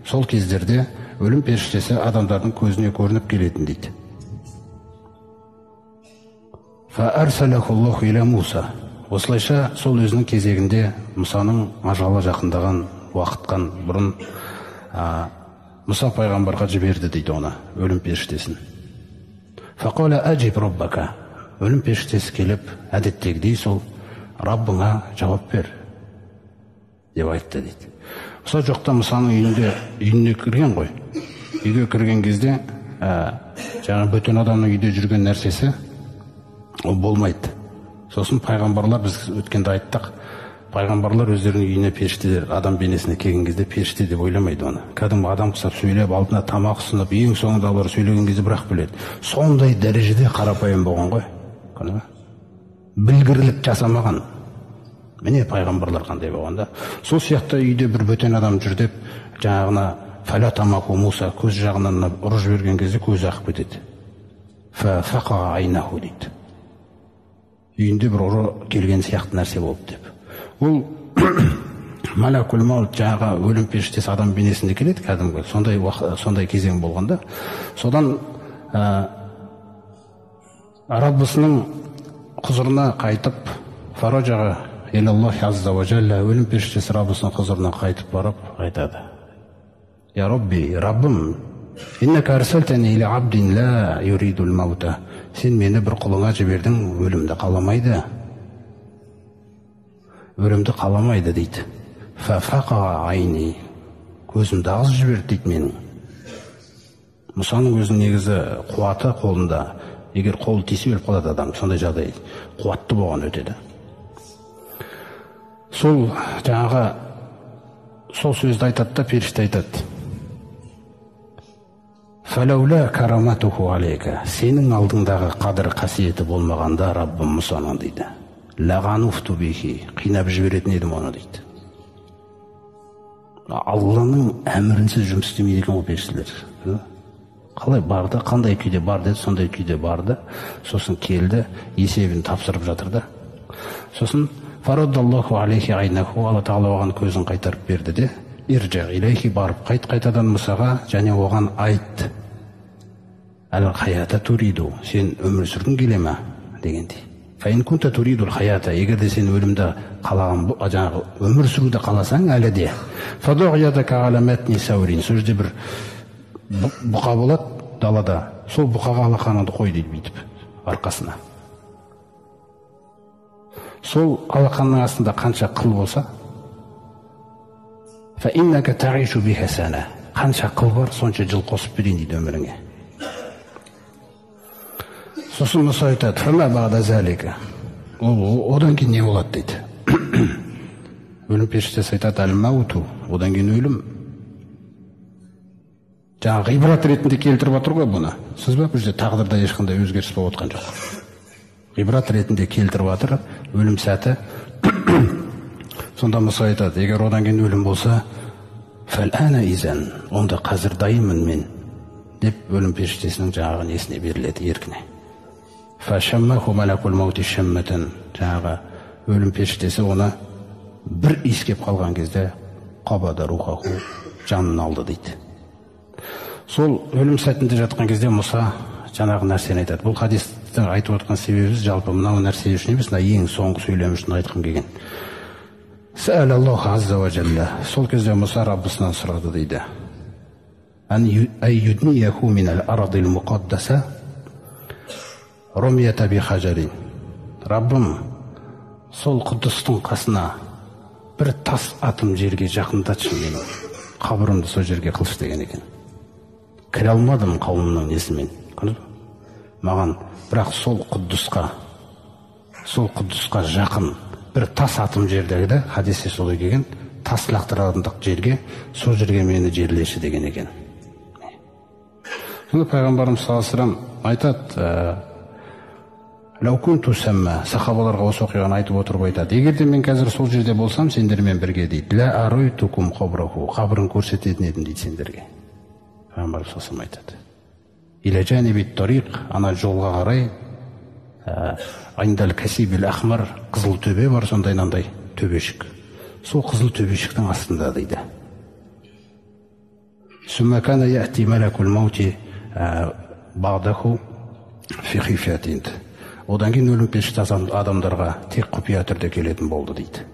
Сол кездерде өлім періштесі адамдардың көзіне көрініп келетін дейді. Осылайша сол өзінің кезегінде Мұсаның ажалы жақындаған уақыттан бұрын Мұса пайғамбарға жіберді дейді оны, өлім періштесін. Өлім періштесі келіп, әдеттегідей сол Раббыңа жауап бер деп айтты дейді. Мұса жоқта Мұсаның үйіне кірген ғой. Үйге кірген кезде жаңа бөтен адамның үйде жүрген нәрсесі ол болмайды. Сосын пайғамбарлар, біз өткенде айттық, пайғамбарлар өздерінің үйіне періштелер адам бейнесіне келген кезде періште деп ойламайды оны. Кәдімгі адам құсап сөйлеп, алдына тамақ ұсынып, ең соңында олар сөйлеген кезде бірақ біледі. Сондай дәрежеде қарапайым болған ғой. Білгірлік жасамаған. Міне пайғамбарлар қандай болғанда. Сол сияқты үйде бір бөтен адам жүр деп, жаңағына фәлә тамақу Муса көз жағынан ұрып жіберген кезде көзі ағып кетеді. Фәфақа айнаху дейді. Үйінде бір ұры келген сияқты нәрсе болды деп. Ол малакул маут жаңағы өлім періштесі адам бейнесінде келеді кәдімгі. Сондай кезең болғанда. Содан Раббысының құзырына қайтып, фаражаға илаллахи азза ва жалла, өлім періштесі Раббысының құзырына қайтып барып айтады. Я Рабби, Раббым, иннака арсалтани иля абдин ла юридул маута. Сен мені бір құлыңа жібердің, өлімді қаламайды. Өлімді қаламайды дейді. Фафақа айни. Көзімді ағызып жіберді дейді менің. Мұсаның өзінің негізі қуаты қолында. Егер қол тисе өліп қалады адам. Сондай жағдай қуатты болған өтеді. Сол жаңағы сол сөзді айтады да періште айтады. Фәләулә караматуху алейка. Сенің алдыңдағы қадір қасиеті болмағанда Раббым Мұсаның дейді. Лағануфту бихи. Қинап жіберетін едім оны дейді. Алланың әмірінсіз жұмыс істемейді екен ол періштелер. Қалай барды, қандай күйде бар деді, сондай күйде барды. Сосын келді, есебін тапсырып жатыр да. Сосын фарадаллаху алейхи айнаху, Алла тағала оған көзін қайтарып берді де, иржа илейхи, барып қайт қайтадан Мұсаға және оған айт. Әл хаята туриду, сен өмір сүргің келе ме дегендей. Фа ин кунта туридул хаята, егер де сен өлімді қалаған, жаңағы өмір сүруді қаласаң әлі де. Фадуғ ядака ала матни саурин, сол жерде бір бұқа болады далада, сол бұқаға алақаныңды қой дейді бүйтіп арқасына. Сол алақанның астында қанша қыл болса, фа иннака таишу биха сана, қанша қыл бар, сонша жыл қосып берейін дейді өміріңе. Сосын Мұса айтады, фама бағда залика, одан кейін не болады дейді. Өлім періштесі айтады, әл мауту, одан кейін өлім. Жаңағы ғибрат ретінде келтіріп отыр ғой бұны. Сіз бе, бұл жерде тағдырда ешқандай өзгеріс болып отқан жоқ. Ғибрат ретінде келтіріп жатыр, өлім сәті. Сонда Мұса айтады, егер одан кейін өлім болса, фәл-ана изан, онда қазір дайынмын мен, деп өлім періштесінің жаңағы несіне беріледі, еркіне. Фәшәммәху малакул маути шәммәтән, жаңағы өлім періштесі оны бір иіскеп қалған кезде қабада рухаху, жанын алды дейді. Сол өлім сәтінде жатқан кезде Мұса жаңағы нәрсені айтады. Бұл хадисті айтып отқан себебіміз жалпы мынау нәрсе үшін емес, мына ең соңғы сөйлем үшін айтқым келген. Сәәлаллаху азза ва жәллә. Сол кезде Мұса Раббысынан сұрады дейді. Ан юднияху минал арадил муқаддаса румията би хажарин. Раббым, сол Құддыстың қасына бір тас атым жерге жақындатшы мені. Қабырымды сол жерге қылшы деген екен. Кіре алмадым қауымның несімен. Маған бірақ сол Құддысқа жақын бір тас атым жердегі, хадисте солай келген, тас лақтыратындық жерге, сол жерге мені жерлеші деген екен. Сонда пайғамбарымыз саллаллаху алейхи вассалам айтады, лау кунту сәммә, сахабаларға осы оқиғаны айтып отырып айтады, егер де мен қазір сол жерде болсам, сендермен бірге дейді, ла аройтукум қабраху, қабырын көрсететін едім дейді сендерге. Пайғамбарымыз саллаллаху алейхи вассалам айтады, иля жаниби тариқ, ана жолға қарай, айндал касибил ахмар, қызыл төбе бар, сондай мынандай төбешік. Сол қызыл төбешіктің астында дейді. Одан кейін өлім періштесі адамдарға тек құпия түрде келетін болды дейді.